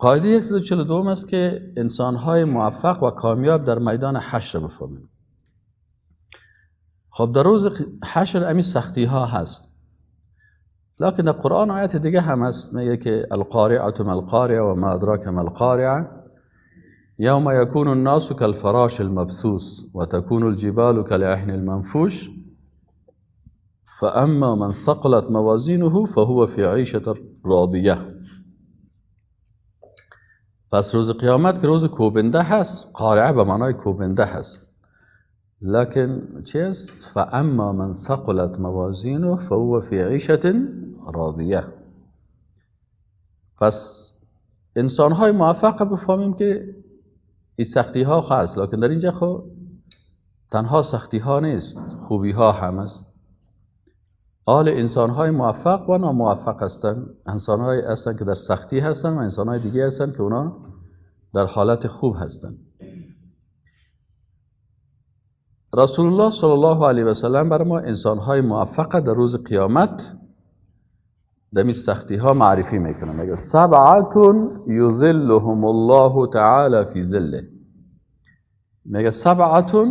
قاعده 142 است که انسان‌های موفق و کامیاب در میدان حشر بفهمیم. خب در روز حشر امی سختی ها هست، لکن در قرآن آیت دیگه هم هست، میگه که القارعة ما القارعة و ما ادراک ما القارعة یوم یکون الناس کالفراش المبثوث و تکون الجبال کالعهن المنفوش فاما من ثقلت موازینه فهو فی عیشة راضیه. پس روز قیامت که روز کوبنده هست، قارعه به معنای کوبنده هست، لکن چیست؟ فاما من ثقلت موازینه فهو فی عیشة راضیه. پس انسان‌های موفق بفهمیم که این سختی ها هست، لکن در اینجا خب تنها سختی ها نیست، خوبی ها هم است. آل انسان های موفق و ناموفق هستند، انسان های هستند که در سختی هستند و انسان های دیگه هستند که اونا در حالت خوب هستند. رسول الله صلی الله علیه و سلم برای ما انسان های موفق در روز قیامت در این سختی ها معرفی میکنه. میگه سبعة یظلهم الله تعالی فی ظله. میگه سبعة،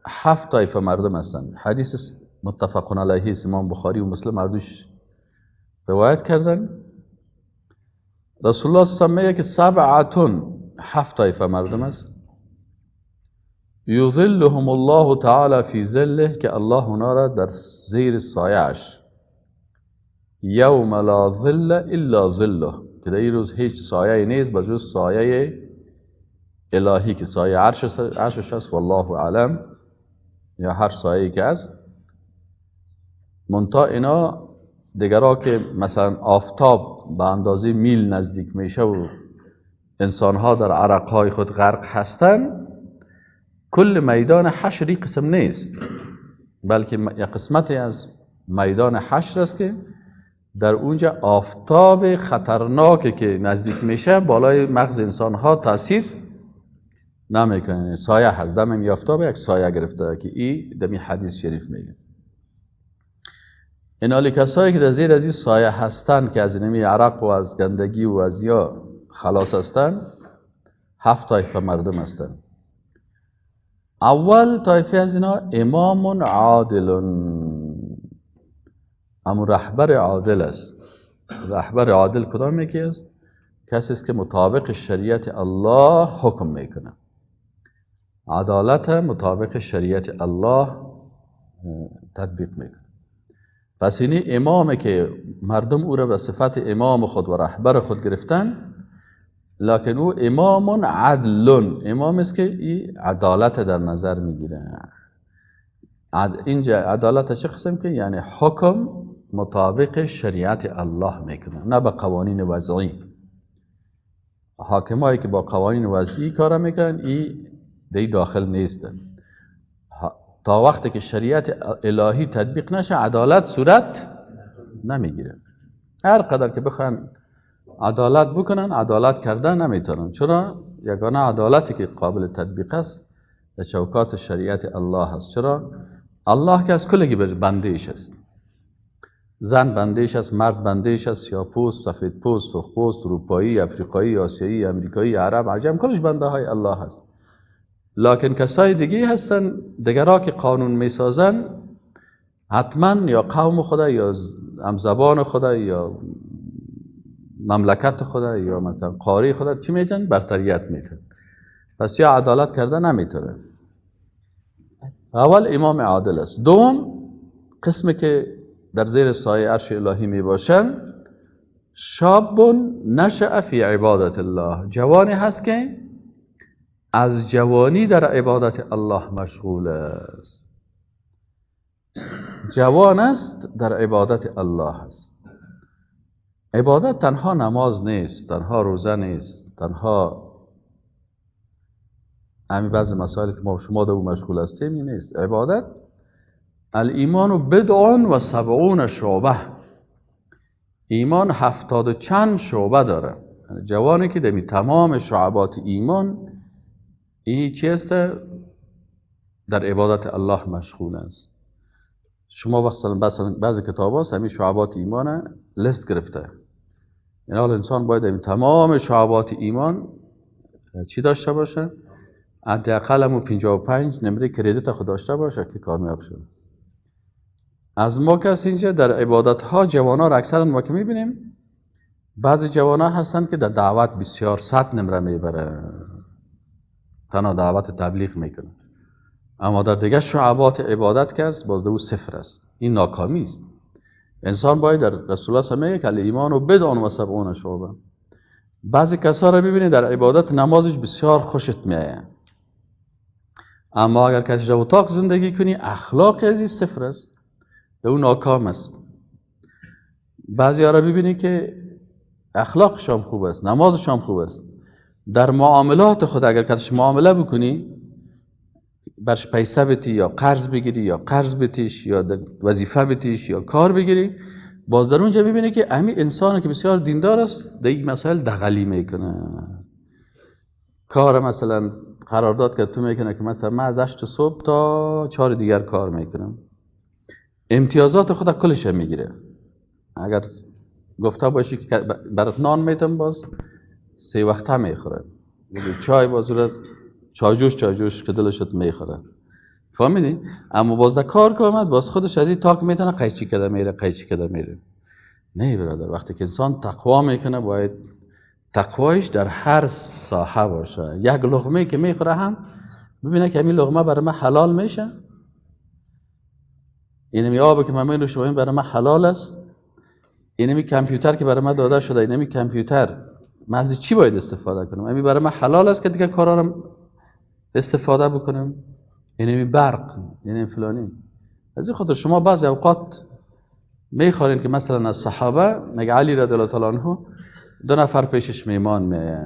هفت طایفه مردم هستند. حدیث متفق علیه است، امام بخاری و مسلم مردوش روایت کردن. رسول الله صلی الله علیه و میگه که سبعة، هفت طایفه مردم است، یظلهم الله تعالی فی ظله، که الله اونا را در زیر سایه‌اش، یوم لا ظل الا ظله، که در این روز هیچ سایه نیست بجز سایه الهی که سایه عرشش است، والله اعلم، یا هر سایه‌ای که است. منتها اینا دیگرها که مثلا آفتاب به اندازه میل نزدیک میشه و انسانها در عرقهای خود غرق هستن، کل میدان حشر قسم نیست، بلکه یک قسمتی از میدان حشر است که در اونجا آفتاب خطرناکی که نزدیک میشه بالای مغز انسانها تاثیر نمیکنه، سایه هست. دم آفتاب یک سایه گرفته که ای دمی حدیث شریف میگه. این حالی کسایی که در زیر از این سایه هستن که از اینمی عرق و از گندگی و از یا خلاص هستن، هفت طایفه مردم هستن. اول طایفه از اینا امام عادل، اما رهبر عادل است. رهبر عادل کدام یکی است؟ کسی است که مطابق شریعت الله حکم میکنه، عدالت مطابق شریعت الله تطبیق میکنه. پس اینی امامه که مردم او را به صفت امام خود و رهبر خود گرفتن، لکن او امام عدل، امام است که این عدالت در نظر میگیره. اینجا عدالت چه قسم که؟ یعنی حکم مطابق شریعت الله میکنه، نه به قوانین وضعی. حاکمایی که با قوانین وضعی کار میکنن ای دی داخل نیستن. تا وقتی که شریعت الهی تطبیق نشه عدالت صورت نمیگیره. هر قدر که بخوان عدالت بکنن عدالت کردن نمیتونن. چرا؟ یگانه عدالتی که قابل تطبیق است در چوکات شریعت الله است. چرا؟ الله که از کلگی بنده ایش است. زن بنده ایش است، مرد بنده ایش است، سیاه پوست، سفید پوست، سرخ پوست، اروپایی، افریقایی، آسیایی، امریکایی، عرب، عجم، کلش بنده های الله است. لکن کسای دیگه هستن، دیگرها که قانون میسازن حتما یا قوم خدا یا همزبان خدا یا مملکت خدا یا مثلا قاری خدا چی میتن؟ برتریت میتن. پس یا عدالت کرده نمیتونه. اول امام عادل است. دوم قسمی که در زیر سایه عرش الهی میباشن، شاب نشأ فی عبادت الله، جوانی هست که از جوانی در عبادت الله مشغول است. جوان است در عبادت الله است. عبادت تنها نماز نیست، تنها روزه نیست، تنها همین بعضی مسائل که ما شما در مشغول هستیم نیست. عبادت الایمان بضع و سبعون شعبه، ایمان 70 و چند شعبه داره. جوانی که در تمام شعبات ایمان این چی است؟ در عبادت الله مشغول است. شما مثلا بعضی کتاب هاست همین شعبات ایمان لست گرفته، این حال انسان باید تمام شعبات ایمان چی داشته باشه؟ حداقل همون 55 نمره کردیت خود داشته باشه که کامیاب شده. از ما کس اینجا در عبادت ها جوان ها را اکثرا ما که میبینیم بعضی جوان ها هستن که در دعوت بسیار 100 نمره میبره، تنها دعوت تبلیغ میکنه، اما در دیگه شعبات عبادت که است باز دو صفر است. این ناکامی است. انسان باید در رسول الله صلی الله علیه و ایمان و بدان و سبعون شعبه. بعضی کسا را ببینید در عبادت نمازش بسیار خوشت میآید، اما اگر کسی در اتاق زندگی کنی اخلاق از صفر است، در اون ناکام است. بعضی ها را ببینی که اخلاقش هم خوب است، نمازش هم خوب است، در معاملات خود اگر کسی معامله بکنی برش پیسه بتی یا قرض بگیری یا قرض بتیش یا وظیفه بتیش یا کار بگیری، باز در اونجا ببینی که همین انسانی که بسیار دیندار است در این مسائل دغلی میکنه. کار مثلا قرارداد که تو میکنه که مثلا من از 8 صبح تا 4 دیگر کار میکنم، امتیازات خود کلش میگیره. اگر گفته باشی که برات نان میتم باز 3 وقته میخوره، چای باز چای جوش که دلشت میخوره، فهمیدی؟ اما باز در کار که آمد باز خودش از این تاک میتونه قیچی کده میره، نه برادر، وقتی که انسان تقوا میکنه باید تقوایش در هر ساحه باشه. یک لقمه که میخوره هم ببینه که همین لقمه برای من حلال میشه، اینمی آب که من مینوشم این برای من حلال است، اینمی کامپیوتر که برای من داده شده، اینمی کامپیوتر من از چی باید استفاده کنم، اینمی برای من حلال است که دیگه کارا رو استفاده بکنم، اینمی برق، اینمی فلانی. از این خاطر شما بعضی اوقات میخوارین که مثلا از صحابه میگه علی رضی الله تعالی عنه 2 نفر پیشش میمان میه،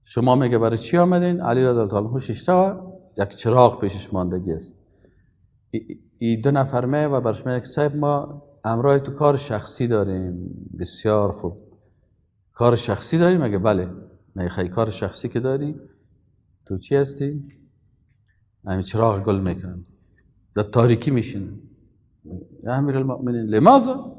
شما میگه برای چی آمدین؟ علی رضی الله تعالی عنه ششته و یک چراغ پیشش ماندگی است. ای 2 نفر میه و برش میگه صاحب ما امرای تو کار شخصی داریم. بسیار خوب، کار شخصی داریم؟ میگه بله. میگه خیلی کار شخصی که داری تو چی هستی؟ همین چراغ گل میکنن در تاریکی میشینن. یا امیرالمؤمنین لماذا؟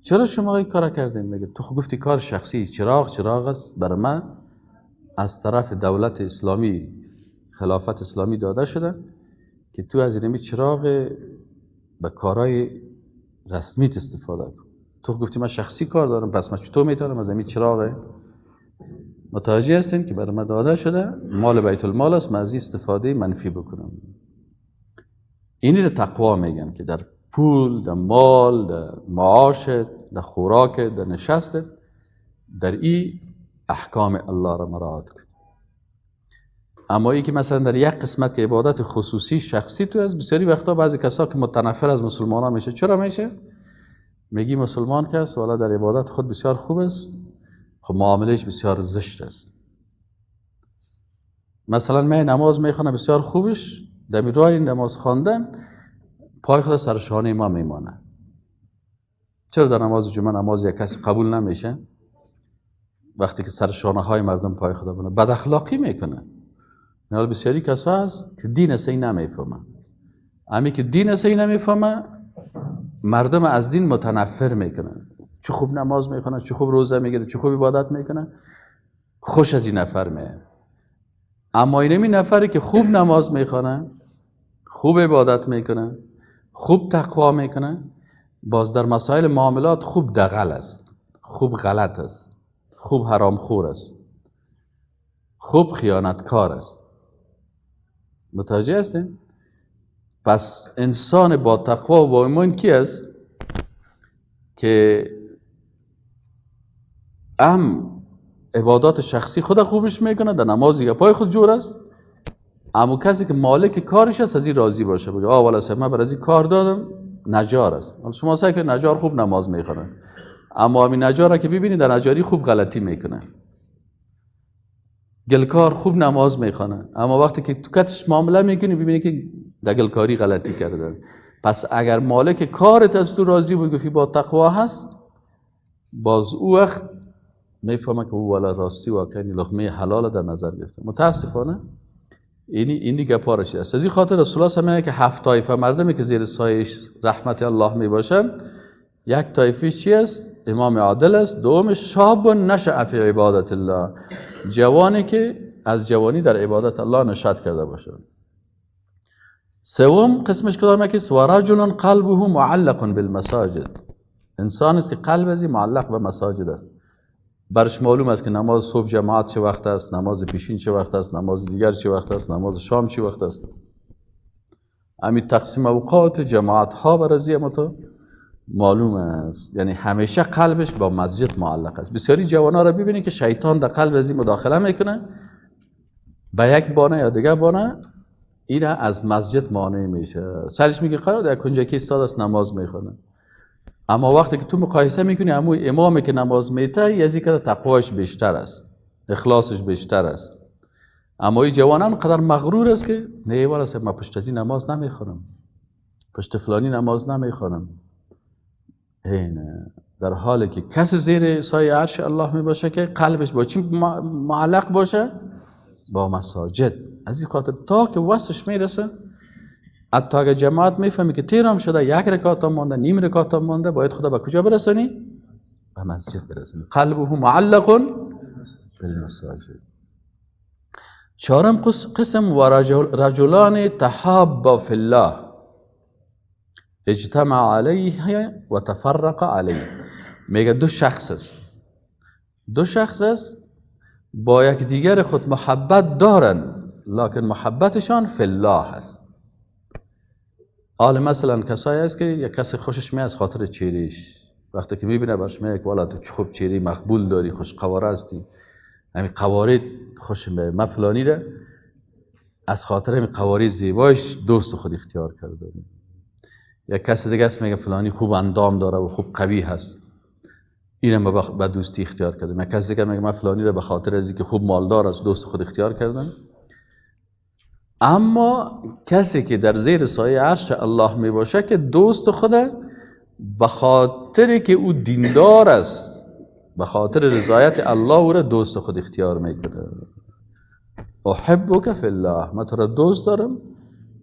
چرا شما این کار کردین؟ میگه تو خب گفتی کار شخصی، چراغ است برای من از طرف دولت اسلامی، خلافت اسلامی داده شده که تو از این چراغ به کارهای رسمیت استفاده کن. تو گفتی من شخصی کار دارم، پس من چطور میتونم از این چراغ؟ متوجه هستین که برای من داده شده، مال بیت المال است، من از این استفاده منفی بکنم. اینی رو تقوا میگن که در پول، در مال، در معاش، در خوراک، در نشست، در این احکام الله را مراعات کن. اما ای که مثلا در یک قسمت که عبادت خصوصی شخصی تو از بسیاری وقتا بعضی کسا که متنفر از مسلمان ها میشه، چرا میشه؟ میگی مسلمان کس والا در عبادت خود بسیار خوب است، خب معاملش بسیار زشت است. مثلا من نماز میخوانم بسیار خوبش، در راه نماز خواندن پای خود سر شانه ما میمانه. چرا در نماز جمعه نماز یک کسی قبول نمیشه؟ وقتی که سر شانه های مردم پای خود بونه، بد اخلاقی میکنه. نه بسیاری کسا هست که دین صحیح نمیفهمه. امی که دین صحیح نمیفهمه مردم از دین متنفر میکنن. چه خوب نماز میخونه، چه خوب روزه میگیره، چه خوب عبادت میکنه، خوش از این نفر میه. اما اینمی نفری که خوب نماز میخونه، خوب عبادت میکنه، خوب تقوا میکنه، باز در مسائل معاملات خوب دغل است، خوب غلط است، خوب حرام خور است، خوب خیانتکار است. متوجه هستین؟ پس انسان با تقوا و با ایمان کی است؟ که هم عبادات شخصی خود خوبش میکنه، در نماز پای خود جور است، اما کسی که مالک کارش است از این راضی باشه، بگه آه والا من برای این کار دادم، نجار است. شما سعی کنید نجار خوب نماز میخونه، اما همین نجار را که ببینید در نجاری خوب غلطی میکنه، گلکار خوب نماز میخونه، اما وقتی که تو کتش معامله میکنی ببینی که در گلکاری غلطی کرده. پس اگر مالک کارت از تو راضی بود، گفتی با تقوا هست، باز او وقت میفهمه که او والا راستی واقعا لقمه حلال در نظر گرفته. متاسفانه اینی گپارش است. از این خاطر رسول الله صلی الله علیه و که 7 طایفه مردمی که زیر سایه رحمت الله میباشن، یک طایفه چی است؟ امام عادل است. دوم شاب نشأ فی عبادت الله، جوانی که از جوانی در عبادت الله نشأت کرده باشه. سوم قسمش کدام که و رجل قلبه معلق بالمساجد، انسان است که قلب ازی معلق به مساجد است. برش معلوم است که نماز صبح جماعت چه وقت است، نماز پیشین چه وقت است، نماز دیگر چه وقت است، نماز شام چه وقت است. همین تقسیم اوقات جماعت ها برازی تو معلوم است. یعنی همیشه قلبش با مسجد معلق است. بسیاری جوان‌ها را ببینید که شیطان در قلب ازی مداخله میکنه، به یک بانه یا دیگر بانه این از مسجد مانع میشه. سرش میگه قرار در کنجکی ایستاد است نماز میخونه. اما وقتی که تو مقایسه میکنی اموی امامی که نماز میته یزی که تقوایش بیشتر است، اخلاصش بیشتر است. اما این جوانان قدر مغرور است که نه والا من پشت از این نماز نمیخونم، پشت فلانی نماز نمیخونم. اینه در حالی که کس زیر سایه عرش الله میباشه که قلبش با چی معلق باشه؟ با مساجد. از این خاطر تا که وسش میرسه، حتی اگه جماعت میفهمی که تیرام شده، یک رکعت مانده، نیم رکعت مانده، باید خدا به کجا برسونی؟ به مسجد برسونی. قلبه معلق بالمساجد. چهارم قسم و رجلان تحابا فی الله اجتمع علیه و تفرق علیه. میگه دو شخص است، دو شخص است با یک دیگر خود محبت دارن، لکن محبتشان فی الله است. حال مثلا کسایی است که یک کسی خوشش میاد از خاطر چهرهش، وقتی که میبینه برش میگه والا تو چه خوب چهره مقبول داری، خوش قواره هستی، همین قواره خوش میاد، من فلانی را از خاطر همین قواره زیبایش دوست خود اختیار کرده. یک کسی دیگه است میگه فلانی خوب اندام داره و خوب قوی هست، اینم به دوستی اختیار کردم. یک کسی دیگه میگه من فلانی را به خاطر از اینکه خوب مالدار است دوست خود اختیار کردم. اما کسی که در زیر سایه عرش الله می باشه که دوست خوده به خاطر که او دیندار است، به خاطر رضایت الله او را دوست خود اختیار میکنه. احبک فی الله، من تو را دوست دارم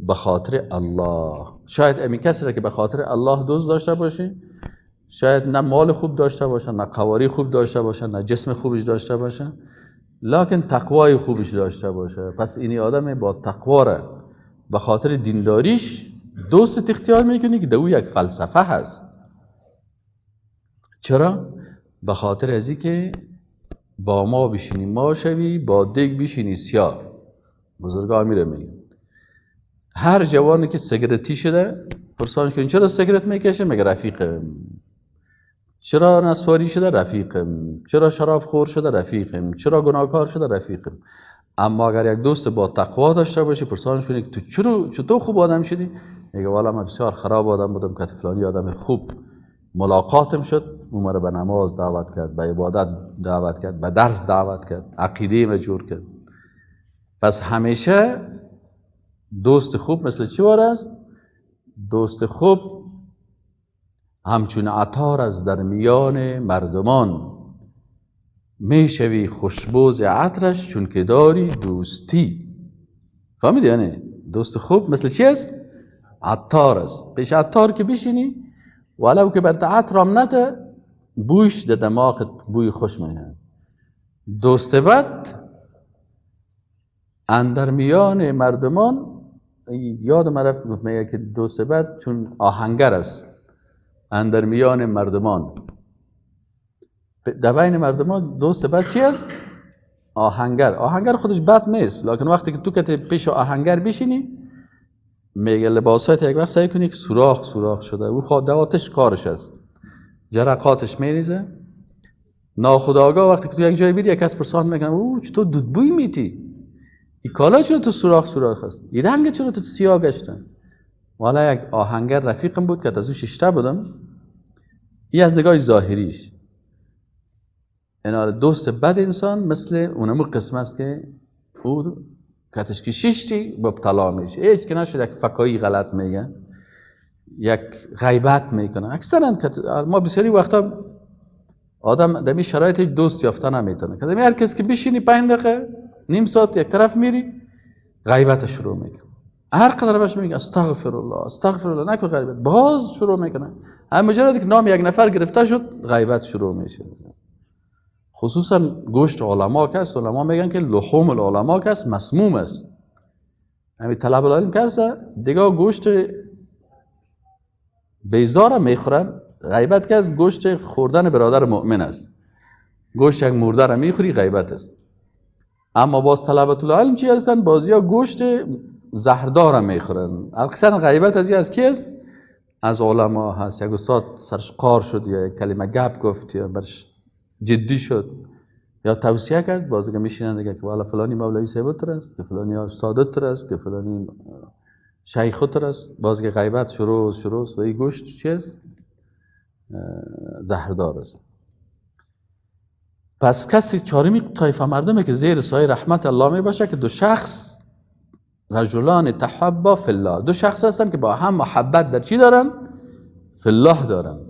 به خاطر الله. شاید امی کسی را که به خاطر الله دوست داشته باشی، شاید نه مال خوب داشته باشه، نه قواری خوب داشته باشه، نه جسم خوبش داشته باشه، لکن تقوای خوبش داشته باشه. پس اینی آدم با تقوا را به خاطر دینداریش دوست اختیار میکنی که در او یک فلسفه هست. چرا؟ به خاطر ازی که با ما بشینی ما شوی، با دیگ بشینی سیاه. بزرگا میره میگه هر جوانی که سیگرتی شده پرسانش کنی چرا سیگرت میکشه، میگه رفیقم. چرا نسواری شده؟ رفیقم. چرا شراب خور شده؟ رفیقم. چرا گناهکار شده؟ رفیقم. اما اگر یک دوست با تقوا داشته باشی پرسانش کنی که تو چرا چطور خوب آدم شدی، میگه والا من بسیار خراب آدم بودم که فلانی آدم خوب ملاقاتم شد، اون مرا به نماز دعوت کرد، به عبادت دعوت کرد، به درس دعوت کرد، عقیده ما جور کرد. پس همیشه دوست خوب مثل چی وار است؟ دوست خوب همچون عطار از در میان مردمان، میشوی خوشبوز عطرش چون که داری دوستی. فهمیدی؟ یعنی دوست خوب مثل چی است؟ عطار است. پیش عطار که بشینی ولو که برت عطر هم نده، بویش در دماغت بوی خوش میاد. دوست بد اندر میان مردمان، یاد من رفت میگه که دوست بد چون آهنگر است اندر میان مردمان، در بین مردمان دوست بد چی است؟ آهنگر. آهنگر خودش بد نیست، لکن وقتی که تو که پیش آهنگر بشینی میگه لباسایت یک وقت سعی کنی که سوراخ سوراخ شده، او دواتش کارش است، جرقاتش میریزه. ناخودآگاه وقتی که تو یک جای بیری یک کس پرسان میکنه او چطور دودبوی میتی، این کالا چرا تو سوراخ سوراخ است، این رنگ چرا تو سیاه گشتن. والا یک آهنگر رفیقم بود که از او ششته بودم، این از نگاه ظاهریش اینا دوست بد انسان مثل اونمو قسم است که او کتش که ششتی مبتلا میشه، هیچ که نشد یک فکایی غلط میگه، یک غیبت میکنه. اکثرا ما بسیاری وقتا آدم در این شرایط دوست یافته نمیتونه. که هر کس که بشینی 5 دقیقه نیم ساعت یک طرف میری غیبت شروع میکنه، هر قدر باش میگه استغفر الله استغفر الله نکن غیبت، باز شروع میکنه. هم مجرد که نام یک نفر گرفته شد غیبت شروع میشه. خصوصا گوشت علما که است، علما میگن که لحوم العلما که است مسموم است. همین طلب العلم که است دیگه گوشت بیزار میخورن. غیبت که است گوشت خوردن برادر مؤمن است. گوشت یک مرده را میخوری غیبت است. اما باز طلبت العلم چی هستن؟ بازیا گوشت زهردار میخورن. اکثر غیبت از کی است؟ از علما هست. یک استاد سرش قار شد یا یک کلمه گپ گفت یا برش جدی شد یا توصیه کرد، باز دیگه میشینن دیگه که والا فلانی مولوی صاحب تر است، که فلانی استاد تر است، که فلانی شیخ تر است. باز دیگه غیبت شروع و این گوشت چی است؟ زهردار است. پس کسی چهارمی طایفه مردمه که زیر سایه رحمت الله می باشه که دو شخص رجلان تحبا فی الله، دو شخص هستن که با هم محبت در چی دارن؟ فی الله دارن.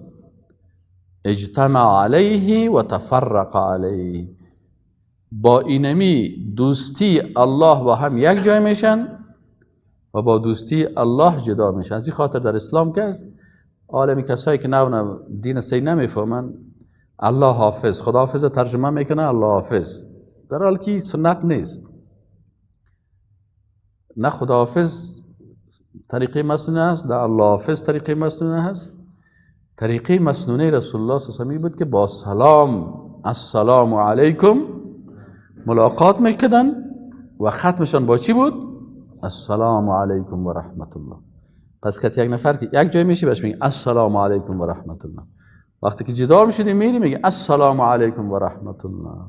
اجتمع علیه و تفرق علیه، با اینمی دوستی الله با هم یک جای میشن و با دوستی الله جدا میشن. از این خاطر در اسلام که است عالمی کسایی که نو دین سی نمیفهمن الله حافظ خدا حافظ ترجمه میکنه الله حافظ، در حال که سنت نیست. نه خدا حافظ طریقه مسنونه است، نه الله حافظ طریقه مسنونه است. طریقه مسنونه رسول الله صلی الله علیه و بود که با سلام السلام علیکم ملاقات میکردن و ختمشان با چی بود؟ السلام علیکم و رحمت الله. پس که یک نفر که یک جای میشه بهش میگه السلام علیکم و رحمت الله، وقتی که جدا میشدی میری میگه السلام علیکم و رحمت الله.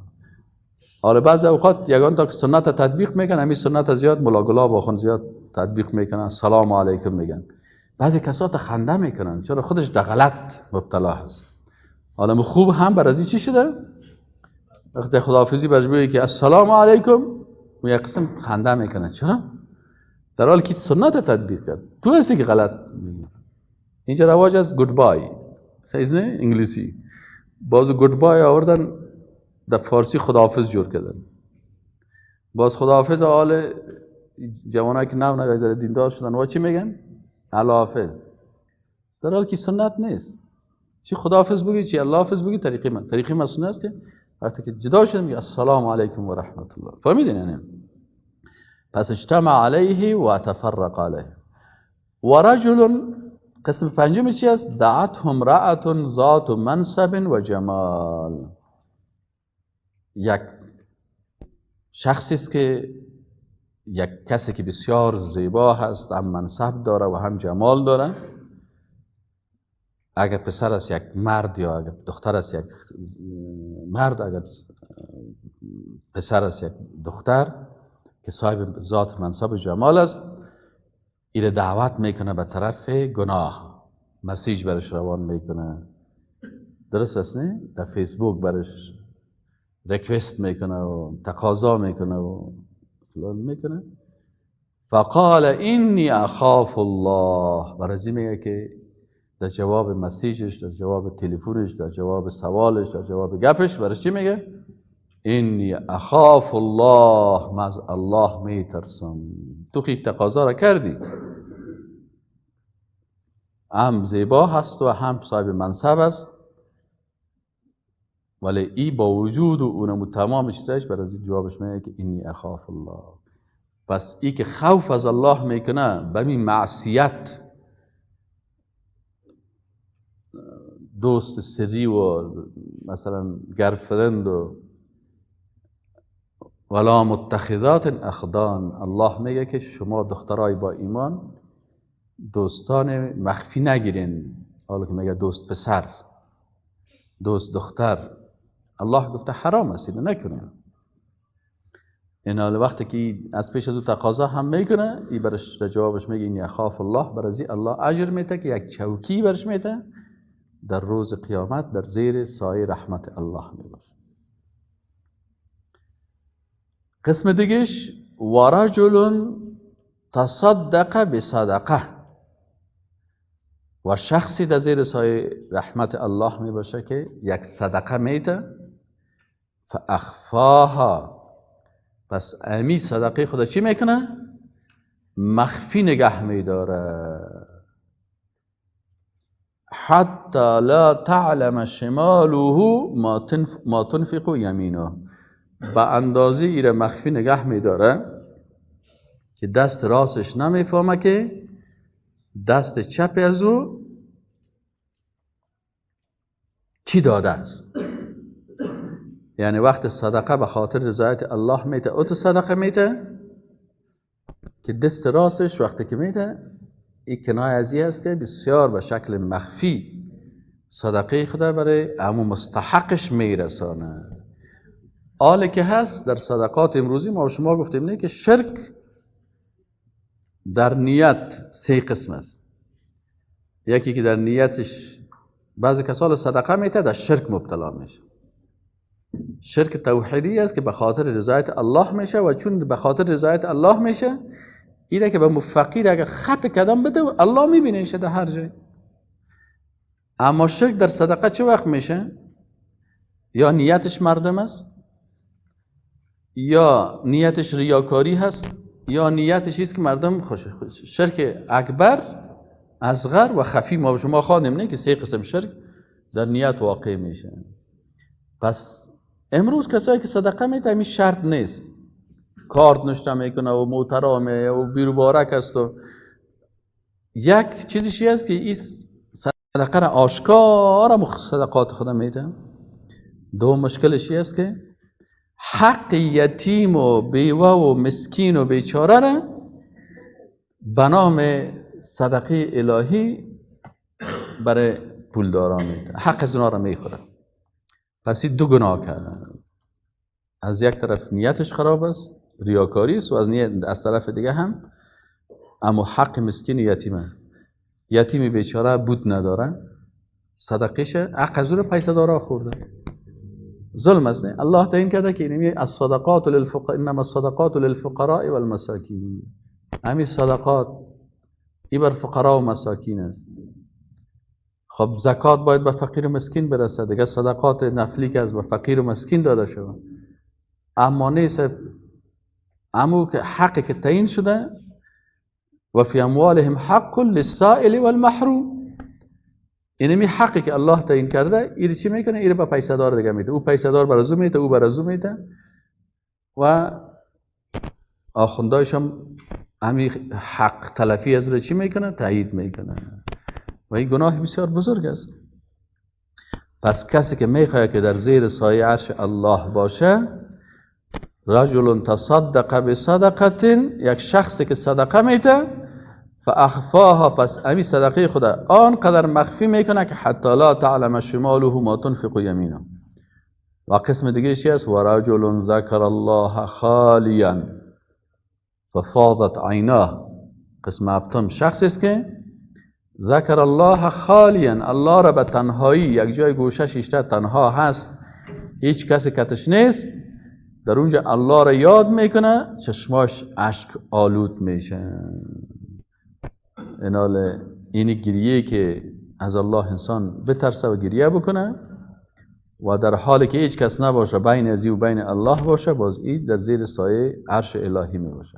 حالا بعضی اوقات یگان تا که سنت تطبیق میکنن، همین سنت زیاد ملا گلاب آخوند زیاد تطبیق میکنن، سلام علیکم میگن. بعضی کسا تا خنده میکنن چرا خودش در غلط مبتلا هست. عالم خوب هم بر از این چی شده؟ وقتی خداحافظی برش بگه که السلام علیکم و یک قسم خنده میکنن. چرا؟ در حالی که سنت تطبیق کرد. تو هستی که غلط میگی. اینجا رواج است goodbye، نه انگلیسی، باز goodbye آوردن در فارسی خداحافظ جور کردن. باز خداحافظ حال جوانایی که نو نو دیندار شدن و چی میگن؟ الله حافظ. در حالی که سنت نیست. چی خداحافظ بگی چی الله حافظ بگی طریقه من، طریقه مسنون است که وقتی که جدا شدن میگه السلام علیکم و رحمت الله. فهمیدین یعنی؟ پس اجتمع علیه و تفرق علیه. و رجل قسم پنجم چی است؟ دعته امرأة ذات منصب و جمال. یک شخصی است که یک کسی که بسیار زیبا هست، هم منصب داره و هم جمال داره. اگر پسر است یک مرد، یا اگر دختر است یک مرد، اگر پسر است یک دختر که صاحب ذات منصب و جمال است، ایره دعوت میکنه به طرف گناه، message برش روان میکنه، درست است نه؟ در فیسبوک برش request میکنه و تقاضا میکنه و فلان میکنه. فقال انی اخاف الله، برازی میگه که در جواب message ش، در جواب تلفنش، در جواب سوالش، در جواب گپش برش چی میگه؟ انی اخاف الله، من از الله میترسم. تو خیلی تقاضا را کردی، هم زیبا هست و هم صاحب منصب است، ولی ای با وجود و اونم تمام چیزایش بر از این جوابش میگه که انی اخاف الله. پس ای که خوف از الله میکنه به می معصیت دوست سری و مثلا girlfriend و ولا متخذات اخدان، الله میگه که شما دخترای با ایمان دوستان مخفی نگیرین. حالا که میگه دوست پسر، دوست دختر، الله گفته حرام است، اینو نکنین. این حال وقتی که از پیش از او تقاضا هم میکنه، ای برش در جوابش میگه اینی اخاف الله، برازی الله اجر میده که یک چوکی برش میده در روز قیامت در زیر سایه رحمت الله میباشه. قسم دیگهش و رجل تصدق بصدقه، و شخصی در زیر سایه رحمت الله می باشه که یک صدقه میده، فاخفاها، پس امی صدقه خدا چی میکنه؟ مخفی نگه میداره. حتی لا تعلم شماله ما تنفق یمینه. به اندازه ایره مخفی نگه میداره که دست راستش نمیفهمه که دست چپ از او چی داده است. یعنی وقت صدقه به خاطر رضایت الله میته، او تو صدقه میته که دست راستش وقتی که میته، این کنایه از این است که بسیار به شکل مخفی صدقه خدا برای همون مستحقش میرسانه. حالی که هست در صدقات امروزی ما شما گفتیم نه که شرک در نیت سه قسم است. یکی که در نیتش بعضی کسال صدقه میته در شرک مبتلا میشه. شرک توحیدی است که به خاطر رضایت الله میشه و چون به خاطر رضایت الله میشه اینه که به مفقیر اگه خپ کدام بده الله میبینه در هر جای. اما شرک در صدقه چه وقت میشه؟ یا نیتش مردم است، یا نیتش ریاکاری هست، یا نیتش است که مردم خوش. شرک اکبر، اصغر و خفی ما شما خواندیم نه که سه قسم شرک در نیت واقع میشه. پس امروز کسایی که صدقه میده همین شرط نیست، کارت نشته میکنه و محترمه و بیروبارک است و یک چیزیشی است که این صدقه را آشکارا صدقات خدا میده. دو مشکلشی است که حق یتیم و بیوه و مسکین و بیچاره را به نام صدقه الهی برای پولداران میده، حق از اونا را میخوره. پس این دو گناه کردن، از یک طرف نیتش خراب است، ریاکاری است، و از طرف دیگه هم اما حق مسکین یتیمه، یتیم بیچاره بود نداره، صدقهش حق از او را پیسه دارا خورده، ظلم است. نه الله تعیین کرده که اینمی الصدقات للفقراء، انما الصدقات للفقراء والمساکین، همین صدقات ای بر فقرا و مساکین است. خب زکات باید به فقیر و مسکین برسه دیگه، صدقات نفلی که از به فقیر و مسکین داده شود، اما نیست امو که حقی که تعیین شده و فی اموالهم حق للسائل والمحروم، اینمی حقی که الله تعیین کرده ایره چی میکنه؟ ایره به پیسه دار دیگه میده، او پیسه دار بر ازو میده، او بر ازو میده و آخوندایش هم همین حق تلفی از رو چی میکنه؟ تایید میکنه و این گناه بسیار بزرگ است. پس کسی که میخواد که در زیر سایه عرش الله باشه، رجل تصدق بصدقه، یک شخصی که صدقه میده، فاخفاها، پس امی صدقه خدا آنقدر مخفی میکنه که حتی لا تعلم شماله ما تنفق یمینه. و قسم دیگه چی است؟ و رجل ذکر الله خالیا ففاضت عیناه. قسم هفتم شخصی است که ذکر الله خالیا، الله را به تنهایی یک جای گوشه شیشته تنها هست، هیچ کسی کتش نیست، در اونجا الله را یاد میکنه، چشماش اشک آلود میشه. اینال اینی گریه که از الله انسان بترسه و گریه بکنه و در حالی که هیچ کس نباشه، بین از و بین الله باشه، باز این در زیر سایه عرش الهی می باشه.